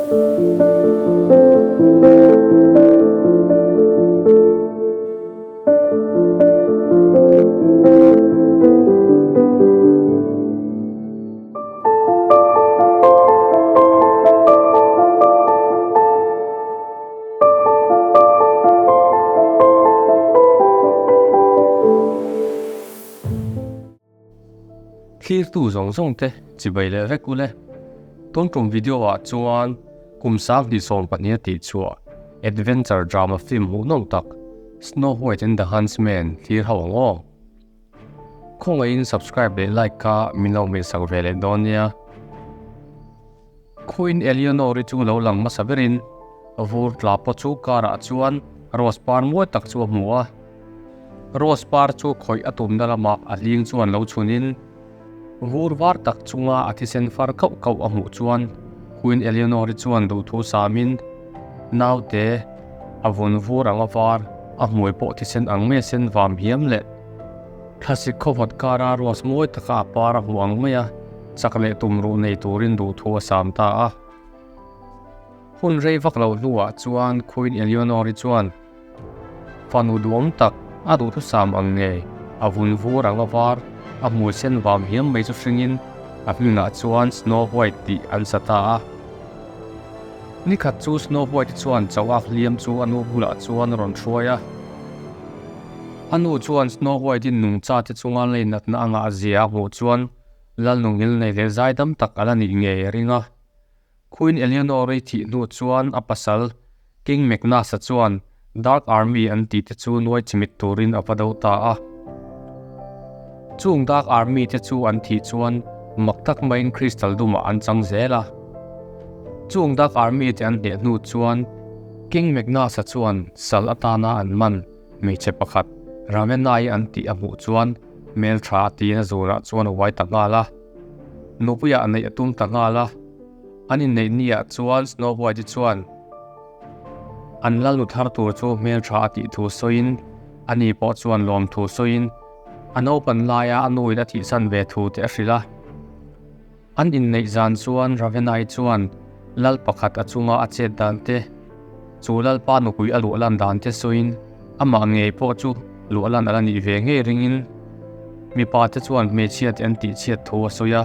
Thlirtu zawng zawng te chibai leh vek ule. Tun tum video ah chuan kum 2020 a tih chhuah adventure drama film hmuhnawm tak Snow White and the Huntsman thlir ho ang aw. Khawngaihin subscribe leh like kha min lo hmehsak ve leh dawn nia. Queen Eleanor-i chu lo lang hmasa berin vur tla pawh chu car-ah chuan rose par mawi tak chu a hmu a. Rose par chu khawih a tumna lamah a hling chuan lo chhunin vur var tak chunga a thisen far kauh kauh a hmuh chuan Queen Eleanor-i chuan duhthu samin naute a vun vur ang a var, a hmui pawh thisen ang mai a sen vam hiam leh thlasik khawvat kara rose mawi taka a par a hmu ang mai a. Chak leh tum ruh nei turin duhthu a sam ta a. Hun rei vak lo hnuah chuan Queen Eleanor-i chuan fanu duhawm tak a duhthusam ang nge a vun vur ang a var, a hmui sen vam hiam mai chu hringin a hmingah chuan Snow White tih an sa ta a. Nikhat chu Snow White-i chuan chauh a hliam chu a nu bulah chuan a rawn hruai a. A nu chuan Snow White-in nungcha te chunga leinatna a ngah zia a hmuh chuan Lalnungil nei leh zaidam tak a la nih ngei a ring a. Queen Eleanor-i thih hnu chuan a pasal King Magnus-a chuan Dark Army an tih te chu nuai chimit turin a va do ta a. Chung Dark Army te chu an thih chuan mak tak maiin Crystal dumah an chang zel a. Chung Dark Army te an hneh hnu chuan King Magnus-a chuan sal atana an man hmeichhe pakhat Ramenai an tih a hmuh chuan Hmeltha a tiin a zurah chuan a uai ta nghal a. Nupuiah a neih a tum ta nghal a. An inneih niah chuan Snow White-i chuan an lal nu thar tur chu hmeltha a tih thu sawiin ani pawh chuan lawm thu sawiin a naupan laia a nuin a thihsan ve thu te a hrilh a. An inneih zan chuan Ravenai chuan lal pakhat a chunga a chet dan te, chu lalpa nupui a luahlan dan te sawiin amah ngei pawh chu luahlan a la nih ve ngei ringin mipa te chuan hmeichhia te an tihchhiat thu a sawi a.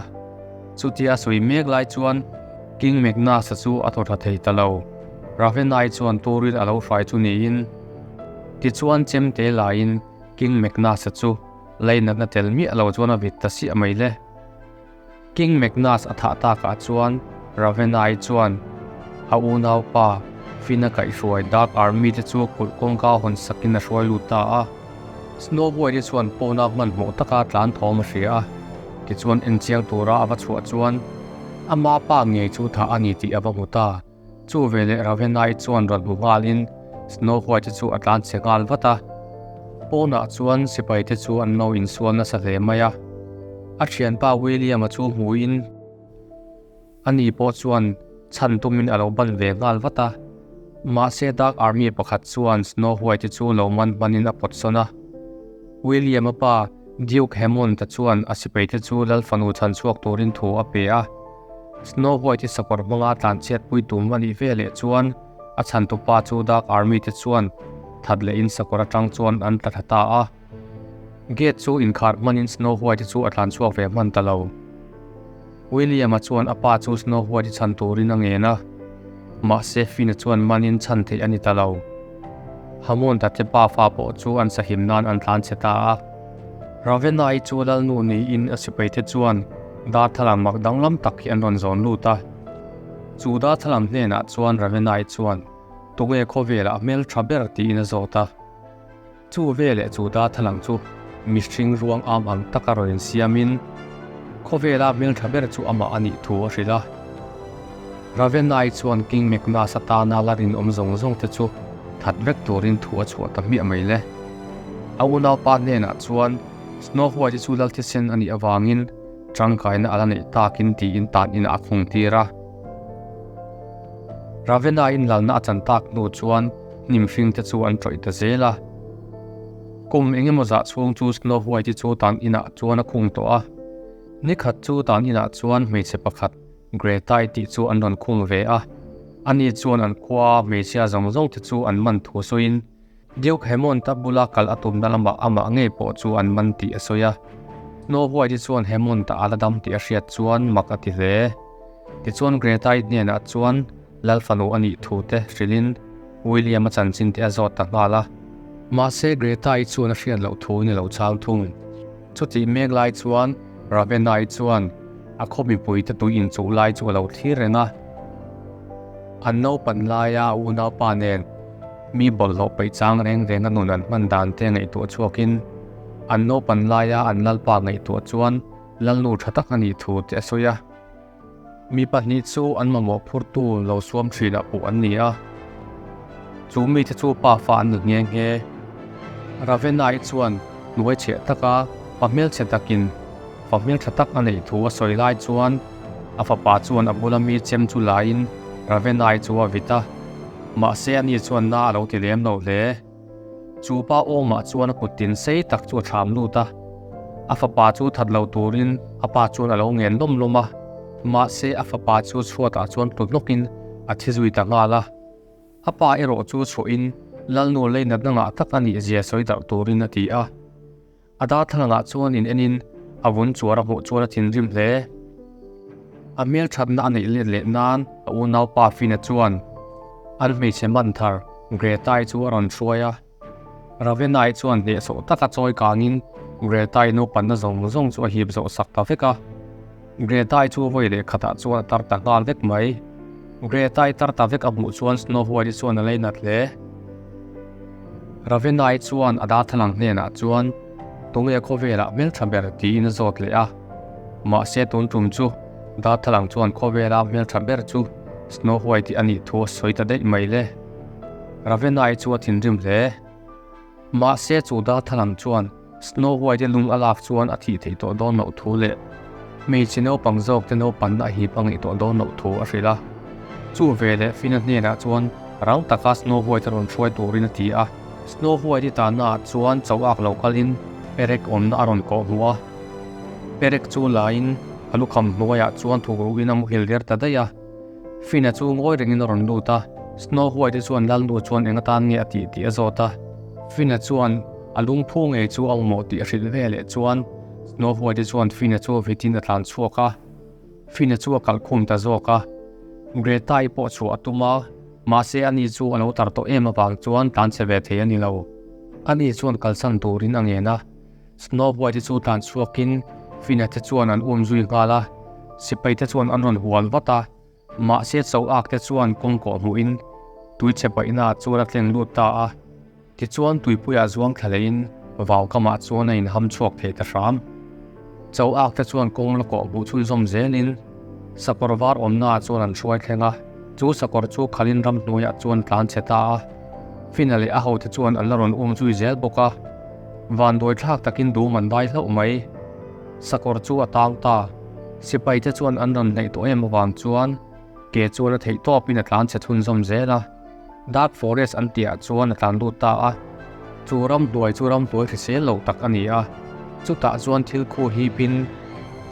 Chutia a sawi mek lai chuan King Magnus-a chu a thaw tha thei ta lo. Ravenai chuan turin a lo hrai chu niin tichuan chemte laiin King Magnus-a chu leinatna tel miah lo chuan a vit ta siah mai le. King Magnus a thah takah chuan Ravenai chuan a unaupa Finn-a kaihhruai Dark Army te chu kulh kawngka hawn sakin a hruai lut ta a. Snow White-i chuan pawna hmanhmawh taka tlan thawm a hria a, tichuan enchiang tura a va chhuah chuan ama pa ngei chu thah a ni tih a va hmu ta. Chu veleh Ravenai chuan rawn hmu nghalin Snow White-i chu a tlan chhe nghal vat a. Pawnah chuan sipaite chu an lo insual nasa hle mai a. A thianpa William-a chu hmuin ani pawh chuan chhan tumin a lo ban ve nghal vat a. Mahse Dark Army pakhat chuan Snow White-i chu lo man hmanin a pawt sawn a. William-a pa Duke Hammond-a chuan a sipaite chu Lal fanu chhan chhuak turin thu a pe a. Snow White-i sakawr hmanga tlanchhiat pui tum a nih ve leh chuan a chhantupa chu Dark Army te chuan that lehin sakawr atang chuan an tla thla ta a. Gate chu inkhar hmanin Snow White-i chu a tlanchhuak ve hman ta lo. William-a chuan a pa chu Snow White-i chhan turin a ngen a, mahse Finn-a chuan manin chhan theih a ni ta lo. Hammond-a te pa fa pawh chu an sahim nan an tlanchhe ta a. Ravenna-i chu Lalnu niin a sipaite chuan darthlalang mak danglam tak hi an rawn zawn lut a. Chu darthlalang hnenah chuan Ravenna-i chuan, Tunge khawvelah hmel tha ber? tiin a zawt a. Chu veleh chu darthlalang chu mihring ruang am ang taka rawn insiamin khawvela hmel tha ber chu amah a nih thu a hrilh a. Ravenna-i chuan King Magnus atana la rinawm zawng zawng te chu that vek turin thu a chhuah ta hmiah mai le. A unaupa hnenah chuan Snow White-i chu lal thisen a nih avangin tangkaina a la neih takin tiin tan inah a khung tir a. Ravenna-in lalna a chan tak hnu chuan hnim hring te chu an tawih ta zel a. Kum engemaw zah chhung chu Snow White-i chu tan inah chuan a khung tawh a. Nikhat chu tan inah chuan hmeichhe pakhat Greta-i tih chu an rawn khung ve a. Ani chuan an khua hmeichhia zawng zawng te chu an man thu sawiin Duke Hammond-a bula kal a tumna lamah amah ngei pawh chu an man tih a sawi a. Snow White-i chuan Hammond-a a la dam tih a hriat chuan mak a ti hle. Tichuan Greta-i hnenah chuan Lal fanu a nih thu te hrilhin William-a chanchin te a zawt ta nghal a. Mahse Greta-i chuan a hriat loh thu ni lo chang thung. Chutih mek lai chuan Ravenna-i chuan a khaw mipui te tui inchuh lai chu a lo thlir reng a. An naupan laia a unaupa nen mi bawlhhlawh peih chang reng reng a nun an hman dan te ngaihtuah chhuakin an naupan laia an lalpa ngaihtuah chuan lalnu tha tak a nih thu te a sawi a. Mi pahnih chu an mamawh phurtu lo suam thinah puh an ni a, chu mite chu pa fa an ni nghe nghe. Ravenna-i chuan hnuai chhiah taka pa hmelchhe takin fa hmeltha tak a neih thu a sawi lai chuan a fapa chuan a bula mi chem chu laiin Ravenna-i chu a vit a, mahse ani chuan na a lo ti lem lo hle. Chu pa awmah chuan a kut tin sei tak chu a thlam lut a, a fapa chu that lo turin a pa chuan a lo ngen lawm lawm a, mahse a fapa chu chhuatah chuan tlu hnawkin a thi zui ta nghal a. A pa erawh chu chhuahin Lalnu leinatna ngah tak a nih zia sawi darh turin a ti a. A darthlalangah chuan in enin a vun chuar a hmuh chuan a thinrim hle. A hmelthatna a neih let leh nan a unaupa Fina chuan an hmeichhe man thar Greta-i chu a rawn hruai a. Ravenna-i chuan hnehsawh taka chawi kangin Greta-i naupanna zawng zawng chu a hip zawh sak ta vek a. Greta-i chu vawi leh khatah chuan a tar ta nghal vek mai. Greta-i tar ta vek a hmuh chuan Snow White-i chuan a leinat hle. Ravenna-i chuan a darthlalang hnenah chuan Tunge khawvelah hmeltha ber tiin a zawt leh a. Mahse tun tum chu darthlalang chuan khawvela hmeltha ber chu Snow White-i a nih thu a sawi ta daih mai le. Ravenna-i chu a thinrim hle. Mahse chu darthlalang chuan Snow White-i lung a lak chuan a thih theih tawh dawn loh thu leh hmeichhe naupang zawk te naupanna a hip a ngaih tawh dawn loh thu a hrilh a. Chu veleh Finn-a hnenah chuan rang taka Snow White a rawn hruai turin a ti a. Snow White-i tanna ah chuan cho ak lo kalin perek awmna a rawn kawh hmuh a. Perek chu laiin a lukham hnuaiah chuan thukruhin a muhil der ta daih a. Finn-a chu ngawi rengin a rawn lut a, Snow White-i chuan Lalnu chuan eng atan nge a tih tih a zawt a. Finn-a chuan a lungphu ngei chu a awmawh tih a hrilh ve leh chuan Snow White-i chuan Finn-a chu vitin a tlan chhuak a. Finn-a chu a kalh khum ta zawk a. Greta-i pawh chhuah a tum a, mahse ani chu a lo tar tawh em avang chuan tlan che ve thei a ni lo. Ani chuan kalsan turin a ngen a. Snow White-i chu tlan chhuakin Finn-a te chuan an um zui nghal a, sipai te chuan an rawn hual vat a, mahse cho ak te chuan kawng kawh hmuhin tui chhe paihna ah chuan a tleng lut ta a. Tichuan tuipuiah zuang thla leiin vau kamah chuan a inham chhuak thei ta hram. Cho ak te chuan kawng la kawh hmuh chhunzawm zelin sakawr var awmna ah chuan an hruai thleng a, chu sakawr chu khalin ramhnuaiah chuan tlan chhe ta a. Finn-a leh a hote chuan an la rawn um zui zel bawk a. Vanduai thlak takin dum an dai hlauh mai. Sakawr chu a tang ta. Sipai te chuan an rawn hnaih tawh em avang chuan ke chuan a theih tawpin a tlan chhe chhunzawm zel a. Dark Forest an tihah chuan a tlan lut ta a. Chu ramhnuai chu ramhnuai hrisel lo tak a ni a. Chutah chuan thil khu hipin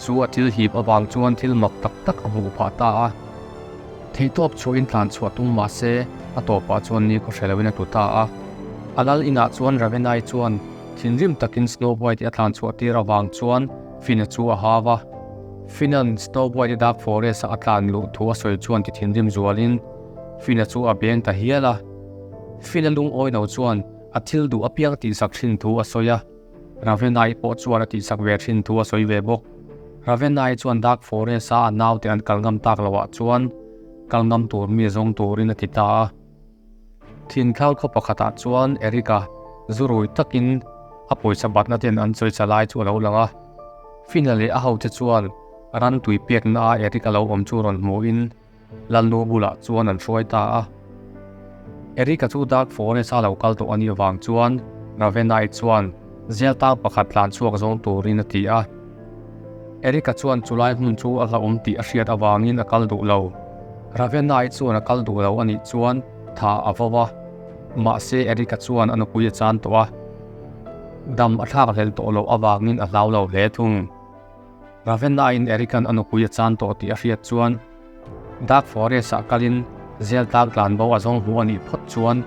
chu a thil hip avang chuan thil mak tak tak a hmuh phah ta a. Theihtawp chhuahin tlan chhuah tum mah se, a tawpah chuan ni khaw hre loin a tlu ta a. A lal inah chuan Ravenai chuan thinrim takin Snow White-i a tlan chhuah tir avang chuan Finn-a chu a hau a. Finn-a'n Snow White-i Dark Forest-a a tlan luh thu a sawi chuan ti thinrim zualin Finn-a chu a beng ta hial a. Finn-a lungawi lo chuan a thil duh apiang tihsak thin thu a sawi a. Ravenai pawh chuan a tihsak ve thin thu a sawi ve bawk. Ravenai chuan Dark Forest-a a naute an kal ngam tak loah chuan kal ngam tur mi zawng turin a ti ta a. Thinthlang khaw pakhatah chuan Eric-a zu rui takin a pawisa batna ten an chawi cha lai chu a lo lang a. Fina leh a hote chuan ran tui pekna a Eric-a lo awm chu rawn hmuhin Lalnu bulah chuan an hruai ta a. Eric-a chu Dark Forest-a lo kal tawh a nih avang chuan Ravenna-i chuan zel tang pakhat tlan chhuak zawng turin a ti a. Eric-a chuan chulai hmun chu a hlauhawm tih a hriat avangin a kal duh lo. Ravenna-i chuan a kal duh lo a nih chuan tha a vo a. Mahse Eric-a chuan a nupui a chan tawh a. Dam a thlak hlel tawh loh avangin a hlau lo hle thung. Ravenna-in Eric-a'n a nupui a chan tawh tih a hriat chuan Dark Forest-ah kalin Zeltlak tlanbo a zawng hmu a nih phawt chuan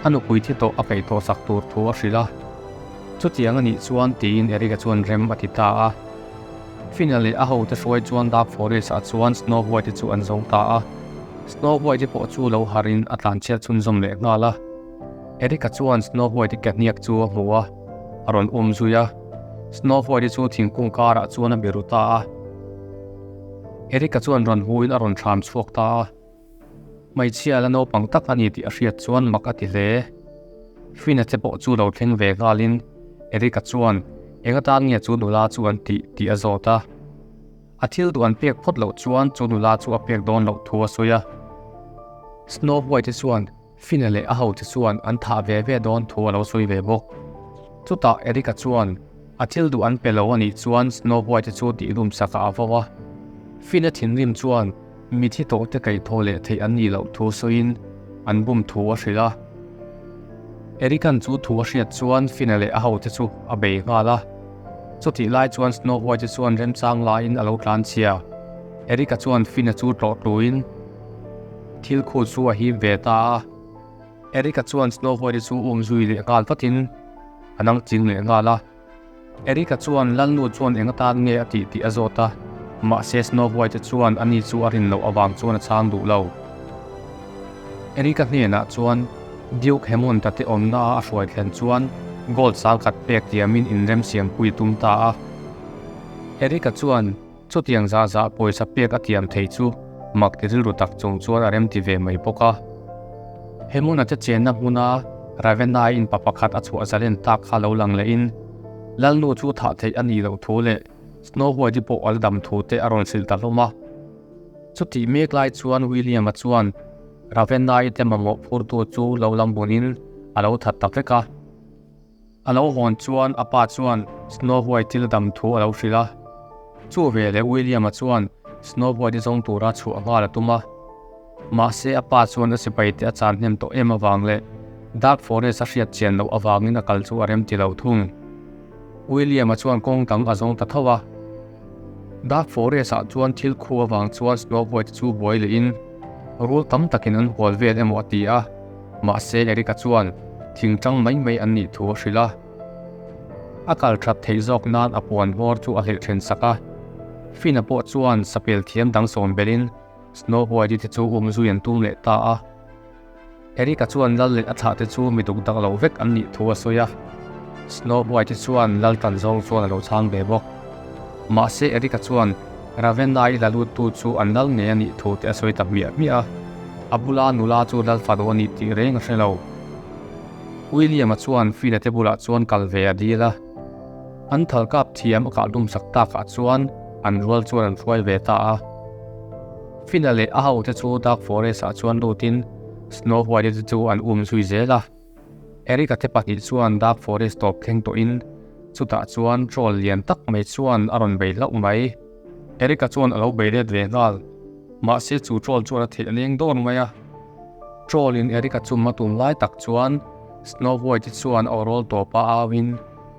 a nupui thi tawh a kaih tawh sak tur thu a hrilh a. Chutiang a nih chuan tiin Eric-a chuan rem a ti ta a. Finn-a leh a hote hruai chuan Dark Forest-ah chuan Snow White-i chu an zawng ta a. Snow White-i pawh chu lo harhin a tlanchhiat chhunzawm leh nghal a. Eric-a chuan Snow White-i ke hniak chu a hmu a, a rawn um zui a. Snow White-i chu thingkung karah chuan a biru ta a. Eric-a chuan rawn huin a rawn thlam chhuak ta a. Hmeichhia la naupang tak a ni tih a hriat chuan mak a ti hle. Finn-a che pawh chu lo thleng ve nghalin Eric-a chuan eng atan nge chu nula chu an tih tih a zawt a. A thil duh an pek phawt loh chuan chu nula chu a pek dawn loh thu a sawi a. Snow White-i chuan Finn-a leh a hote chuan an thah ve ve dawn thu a lo sawi ve bawk. Chutah Eric-a chuan a thil duh an pe lo a nih chuan Snow White-i chu tihlum sakah a vo a. Finn-a thinrim chuan Mithi tawhte kaihthawh leh theih an nih loh thu sawiin an bum thu a hrilh a. Eric-a'n chu thu a hriat chuan Finn-a leh a hote chu a bei nghal a. Chutih lai chuan Snow White-i chuan remchang laiin a lo tlan chhia. Eric-a chuan Finn-a chu tlawh tluin thil khu chu a hip ve ta a. Eric-a chuan Snow White-i chu um zui leh nghal vatin a nang ching leh nghal a. Eric-a chuan Lalnu chuan eng atan nge a tih tih a zawt a, mahse Snow White-a chuan ani chu a rin loh avang chuan a chhang duh lo. Eric-a hnenah chuan Duke Hemond-a te awmna a hruai thlen chuan gold sangkhat pek tiamin inremsiampui a tum ta a. Eric-a chuan Chutiang zah zah pawisa pek a tiam thei chu mak ti rilru tak chung chuan a remti ve mai bawk a. He hmuna che chenna hmuna Ravenna-i in pa pakhat a chhuah zalen tak kha lo lang lehin Lalnu chu thah theih a nih loh thu leh Snow White-i pawh a la dam thu te a rawn hrilh ta hlawm a. Chutih mek lai chuan William-a chuan Ravenna-i te mamawh phurtu chu lo lam bunin a lo that ta vek a. A lo hawn chuan a pa chuan Snow White thil dam thu a lo hrilh a. Chu veleh William-a chuan Snow White-i zawng tura chhuah nghal a tum a. Mahse a pa chuan a sipaite a chan hnem tawh em avang leh Dark Forest a hriat chian loh avangin a kal chu a rem ti lo thung. William-a chuan kawng dang a zawng ta tho a. Dark Forest-ah chuan thil khu avang chuan Snow White chu buai lehin rul tam takin an hual vel emaw a ti a. Mahse Eric-a chuan thing tang mai mai an nih thu a hrilh a. A kal that theih zawk nan a puan hmawr chu a hleh then sak a. Finn-a pawh chuan sapel thiam dang sawm belhin Snow White-i te chu um zui an tum leh ta a. Eric-a chuan lal leh a thlah te chu mi duk dak lo vek an nih thu a sawi a. Snow White-i chuan lal tan zawng chuan a lo chhang ve bawk. Mahse Eric-a chuan Ravenna-i la luttu chu an lal ngei a nih thu te a sawi ta hmiah hmiah a. A bula nula chu lal fanu a nih tih reng a hre lo. William-a chuan Finn-a te bulah chuan kal ve a dil a. An thal kap thiam a kah dum sak takah chuan an rual chuan an hruai ve ta a. Finn-a leh a hote chu Dark Forest-ah chuan lutin Snow White-i te chu an um zui zel a. Eric-a te pahnih chuan Dark Forest tawp thleng tawhin chutah chuan troll lian tak mai chuan a rawn bei hlauh mai. Eric-a chuan a lo bei let ve nghal. Mahse chu troll chuan a theih a leng dawn mai a. Troll in Eric-a chum a tum lai tak chuan Snow White-i chuan a awrawl tawp a au in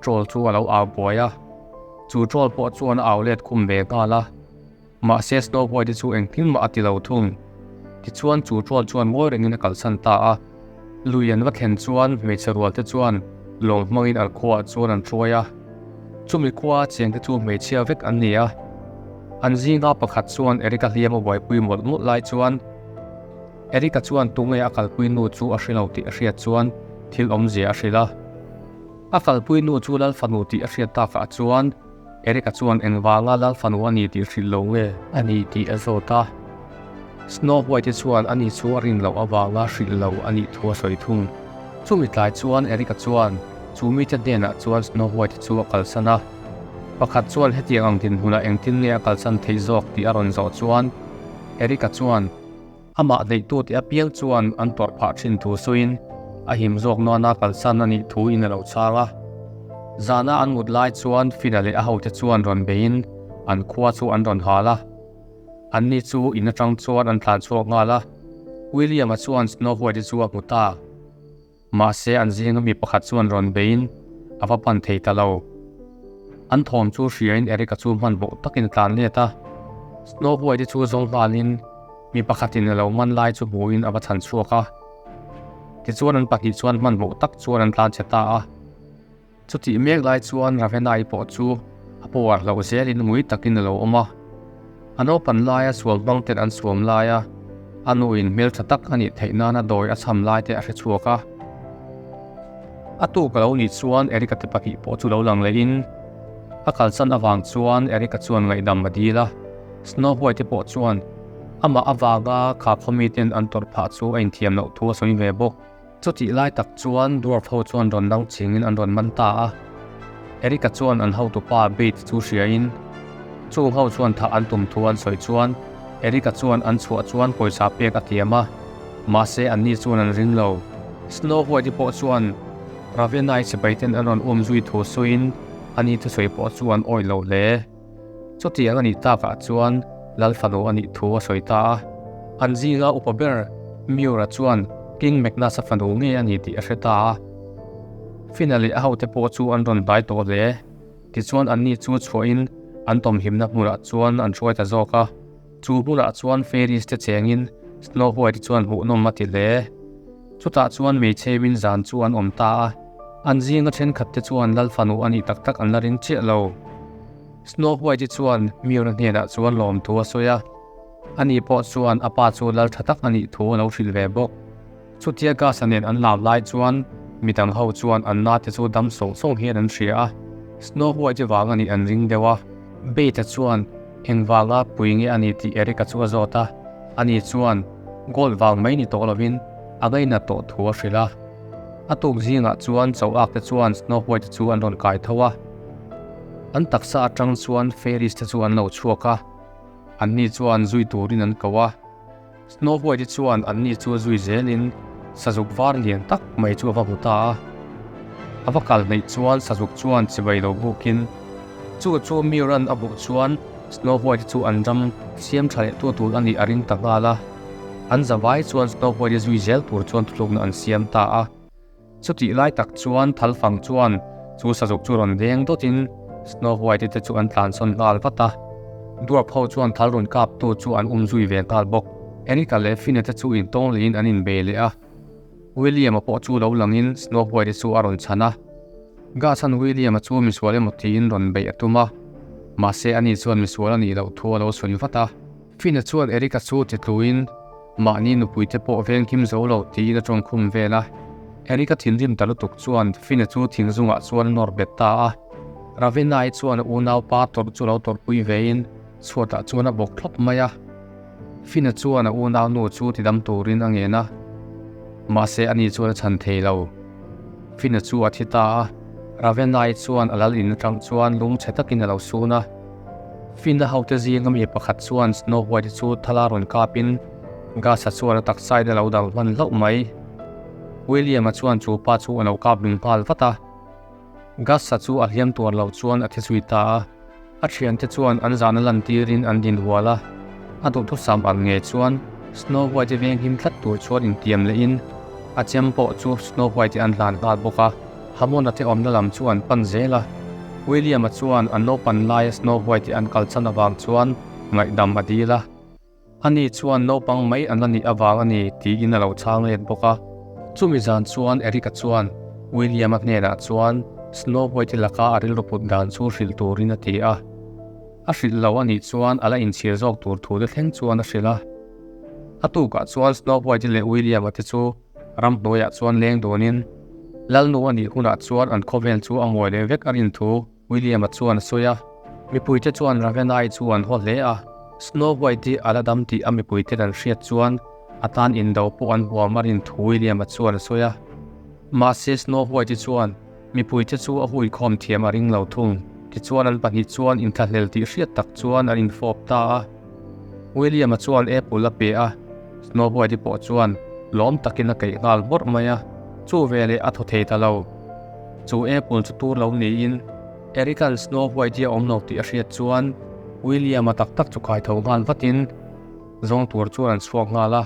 troll chu a lo au buai a. Chu troll pawh chuan a au let khum ve nghal a. Mahse Snow White-i chu engtin mah a ti lo thung. Tichuan chu troll chuan ngawi rengin a kalsan ta a. Lui an va thlen chuan hmeichhe rual te chuan lawng hmangin an khuaah chuan an hruai a. Chumi khua chengte chu hmeichhia vek an ni a. An zinga pakhat chuan Eric-a hliam a buaipui mawlh mawlh lai chuan Eric-a chuan tunge a kalpui nu chu a hre lo tih a hriat chuan thil awmzia a hrilh a. A kalpui nu chu Lal fanu tih a hriat takah chuan Eric-a chuan engvanga Lal fanu a ni tih hrilh lo nge a ni tih a zawt a. Snow White-i chuan ani chu a rin loh avanga hrilh lo a nih thu a sawi thung. Chumi tlai chuan Eric-a chuan chu mite hnenah chuan Snow White-i chu a kalsan a. Pakhat chuan hetiang ang dinhmunah engtin nge a kalsan theih zawk tih a rawn zawh chuan Eric-a chuan amah neihtute apiang chuan an tawrh phah thin thu sawiin a him zawk nana kalsan a nih thu in a lo chhang a. Zana an mut lai chuan Finn-a leh a hote chuan rawn beiin an khua chu an rawn hal a. Anni chu in atang chuan an tlan chhuak nghal a, William-a chuan Snow White-i chu a hmu ta. Mahse an zinga mi pakhat chuan rawn beiin a va pan thei ta lo. An thawm chu hriain Eric-a chu hmanhmawh takin a tlan let a, Snow White-i chu zawng nghalin Mi pakhatin a lo man lai chu hmuhin a va chhan chhuak a. Tichuan an pahnih chuan hmanhmawh tak chuan an tlan chhe ta a. Chutih mek lai chuan Ravenai pawh chu a power hlauh zelin ngui takin a lo awm a. A naupan laia sual hmang ten an suam laia a nuin hmeltha tak a nih theih nana dawi a chham lai te a hre chhuak a. A tuk a lo nih chuan Eric-a te pahnih pawh chu lo lang lehin a kalsan avang chuan Eric-a chuan ngaihdam a dil a. Snow White-i pawh chuan amah avanga kha khawmi ten an tawrh phah chu a inthiam loh thu a sawi ve bawk. Chutih lai tak chuan dwarf ho chuan rawn dang chingin an rawn man ta a. Eric-a chuan an hotupa Bate chu hriain chung ho chuan thah an tum thu an sawi chuan Eric-a chuan an chhuah chuan pawisa pek a tiam a, mahse anni chuan an ring lo. Snow White-i pawh chuan Ravenna-i sipai ten an rawn um zui thu sawiin ani thusawi pawh chu an awih lo hle. Chutiang a nih takah chuan Lal fanu a nih thu a sawi ta a. An zinga upa ber Miura chuan King Magnus-a fanu ngei a ni tih a hre ta a. Fina leh a hote pawh chu an rawn hnai tawh hle. Tichuan anni chu chhuahin an tawmhimna hmunah chuan an hruai ta zawk a. Chu hmunah chuan fairies te chengin Snow White chuan hmuhnawm a ti hle. Chutah chuan hmeichhe min zan chu an awm ta a, an zinga thenkhat te chuan Lal fanu a nih tak tak an la ring chiah lo. Snow White chuan Miona hnenah chuan lawmthu a sawi a, ani pawh chuan a pa chu lal tha tak a nih thu a lo hrilh ve bawk. Chutia Gas-a nen an lam lai chuan midang ho chuan an na te chu dam sawng sawng hian an hria a, Snow White vang a nih an ring deuh a. Bate-a chuan engvanga pui nge a ni tih Eric-a chu a zawt a, ani chuan gold vang mai ni tawh lovin a ngainat tawh thu a hrilh a. A tuk zingah chuan cho ak te chuan Snow White chu an rawn kai tho a. An taksa atang chuan fairies te chu an lo chhuak a, anni chuan zui turin an ko a. Snow White chuan anni chu a zui zelin sazuk var lian tak mai chu a va hmu ta a. A va kal hnaih chuan sazuk chuan chibai lo bukin chu chu Miran a hmuh chuan Snow White chu an ram siam tha leh tu tur a nih a ring ta nghal a. An zavai chuan Snow White zui zel tur chuan thuthlukna an siam ta a. Chutih lai tak chuan Thalfang chuan chu sazuk chu rawn deng dawtin Snow White te chu an tlansawn nghal vat a. Dwarf ho chuan thal rawn kaptu chu an um zui ve nghal bawk. Eric-a leh Finn-a te chu intawng lehin an inbei leh a. William-a pawh chu lo langin Snow White chu a rawn chhan a. Gus-a'n William-a chu misual emaw tiin rawn beih a tum a, mahse ani chuan misual a nih loh thu a lo sawi vat a. Finn-a chuan Eric-a chu ti tluin mahni nupuite pawh veng him zo lo tiin a tawng khum vel a. Eric-a thinrim ta lutuk chuan Finn-a chu thing zungah chuan a nawr bet ta a. Ravenna-i chuan a unaupa tawrh chu lo tawrhpui vein chhuatah chuan a bawk thlawp mai a. Finn-a chuan a unaunu chu tidam turin a ngen a, mahse ani chuan a chhan thei lo. Finn-a chu a thi ta a, Ravenna-i chuan a lal in atang chuan lungchhe takin a lo sun a. Finn-a hote zinga mi pakhat chuan Snow White-i chu thala rawn kapin Gus-a chuan a taksain a lo dang hman hlauh mai. William-a chuan chu pa chu a lo kap lung nghal vat a. Gus-a chu a hliam tuar lo chuan a thi zui ta a. A thiante chuan an zahna lantirin an din hual a. A duhthusam ang nge chuan Snow White-i veng him tlat tur chuan intiam lehin a chem pawh chu Snow White-i an hlan nghal bawk a. Hamona te awmna lam chu an pan zel a. William-a chuan an naupan laia Snow White-i an kal chan avang chuan ngaihdam a dil a. Ani chuan naupang mai an la nih avang a ni tiin a lo chhang let bawk a. Chumi zan chuan Eric-a chuan William-a hnenah chuan Snow White-i laka a rilru put dan chu hrilh turin a ti a. A hrilh lo a nih chuan a la inchhir zawk tur thu te thleng chuan a hrilh a. A tukah chuan Snow White-i leh William-a te chu Ramhnuaiah chuan leng dawnin Lalnu a nih hunah chuan an khawvel chu a ngawi leh vek a rin thu William-a chuan a sawi a. Mipuite chuan Ravenna-i chu an haw hle a, Snow White-i a la dam tih a mipuiten an hriat chuan a tan indo pawh an huam a rin thu William-a chuan a sawi a. Mahse Snow White-i chuan mipuite chu a huikhawm thiam a ring lo thung. Tichuan an pahnih chuan inthlahlel tih hriat tak chuan an infawp ta a. William-a chuan apple a pe a. Snow White-i pawh chuan lawm takin a keih nghal bawrh mai a, chu veleh a thaw thei ta lo. Chu apple chu tur lo niin Eric-a'n Snow White-i a awm lo tih a hriat chuan William-a tak tak chu kai tho nghal vatin zawng tur chuan an chhuak nghal a.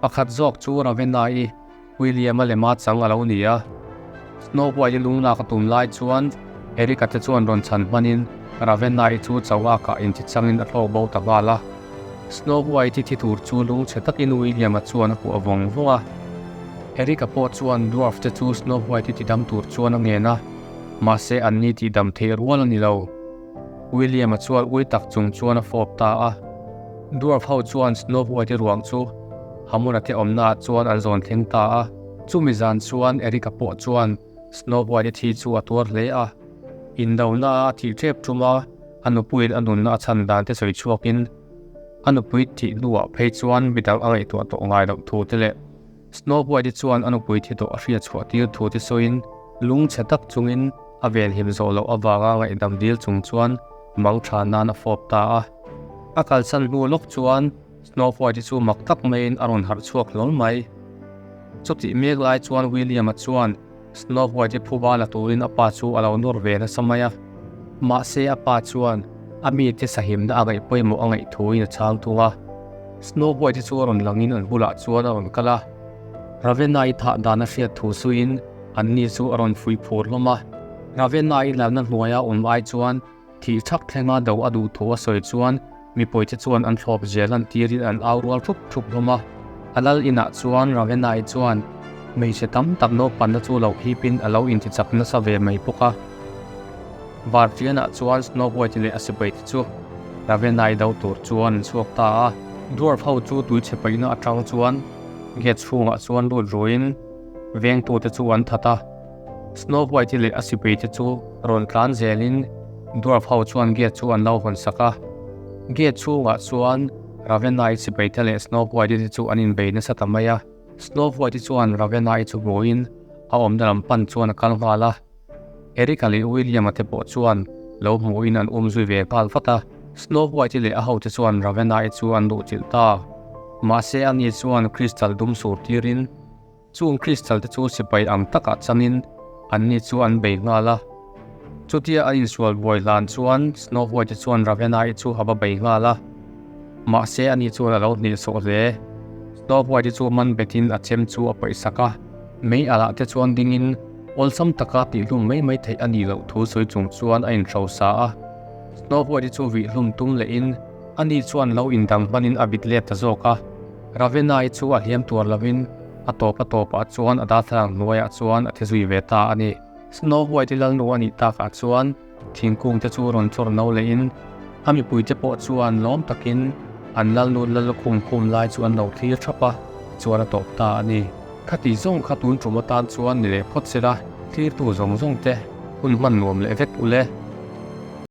Pakhat zawk chu Ravenna-i William-a lema chang a lo ni a. Snow White-i lunglak a tum lai chuan Eric-a te chuan rawn chhan hmanin Ravenna-i chu chauhakah inti changin a thlawk bo ta nghal a. Snow White-i thi tur chu lungchhe takin William-a chuan a kuah vawng vawng a. Eric-a pawh chuan dwarf te chu Snow White-i tidam tur chuan a ngen a, mahse anni tihdam theih rual a ni lo. William-a chuan ui tak chung chuan a fawp ta a. Dwarf ho chuan Snow White-i ruang chu Hamon-a te awmnaah chuan an zawn thleng ta a. Chumi zan chuan Eric-a pawh chuan Snow White-i thi chu a tuar hle a. Indona a thih tep tum a, a nupuiin a nunna a chhan dan te sawi chhuakin a nupui thih hnuah phei chuan midang a ngaihtuah tawh ngai loh thu te leh Snow White-i chuan a nupui thi tawh a hriat chhuah tir thu te sawiin lungchhe tak chungin a venhim zawh loh avanga ngaihdam dil chung chuan mang tha nan a fawp ta a. A kalsan hnu lawk chuan Snow White-i chu mak tak maiin a rawn harh chhuak hlawl mai. Chutih mek lai chuan William-a chuan Snow White-i phuba la turin a pa chu a lo nawr ve nasa mai a. Mahse a pa chuan a mite sahimna a ngaih pawimawh a ngaih thuin a chhang thung a. Snow White-i chu a rawn langin an bulah chuan a rawn kal a. Ravenna-i thah dan a hriat thu suiin anni chu a rawn fuih phur hlawm a. Ravenna-i lalna hnuaia awm ai chuan Thih thak thlenga do a duh thu a sawi chuan mipuite chuan an thlawp zel an tirin an au rual thup thup hlawm a. A lal inah chuan Ravenai chuan hmeichhe tam tak naupanna chu lo hipin a lo intichak nasa ve mai bawk a. Vartianah chuan Snow White leh a sipaite chu Ravenai do tur chuan an chhuak ta a. Dwarf ho chu tuichhe paihna atang chuan gate chhungah chuan lut ruiin vengtute chu an that a. Snow White-i leh a sipaite chu rawn tlan zelin dwarf ho chuan gate chu an lo hawn sak a. Gate chhungah chuan Ravenna-i sipaite leh Snow White-i te chu an inbei nasa ta mai a. Snow White-i chuan Ravenna-i chu hmuhin a awmna lam pan chuan a kal nghal a. Eric-a leh William-a te pawh chuan lo hmuhin an um zui ve nghal vat a. Snow White-i leh a hote chuan Ravenna-i chu an luhchilh ta. Mahse ani chuan crystal dum sur tirin Chung Crystal te chu sipai ang takah changin anni chu an bei nghal a. Chutia an insual buai hlan chuan Snow White chuan Ravenna-i chu a va bei nghal a. Mahse ani chuan a lo hnehsawh hle. Snow White chu man betin a chem chu a paihsak a. Mei alah te chuan dingin awlsam taka tihhlum mai mai theih a nih loh thu sawi chung chuan a inhrosa a. Snow White chu vihhlum tum lehin ani chuan lo indang hmanin a vit let ta zawk a. Ravenna-i chu a hliam tuar lovin a tawp a tawpah chuan a darthlalang hnuaiah chuan a thi zui ve ta a ni. Snow White-i lalnu a nih takah chuan thingkung te chu rawn chawr no lehin a mipuite pawh chuan lawm takin an lalnu lallukhum khum lai chu an lo thlir thap a, chuan a tawp ta a ni. Khati zawng kha tun tum atan chuan ni leh phawt sela, thlirtu zawng zawng te hun hman nuam leh vek ule.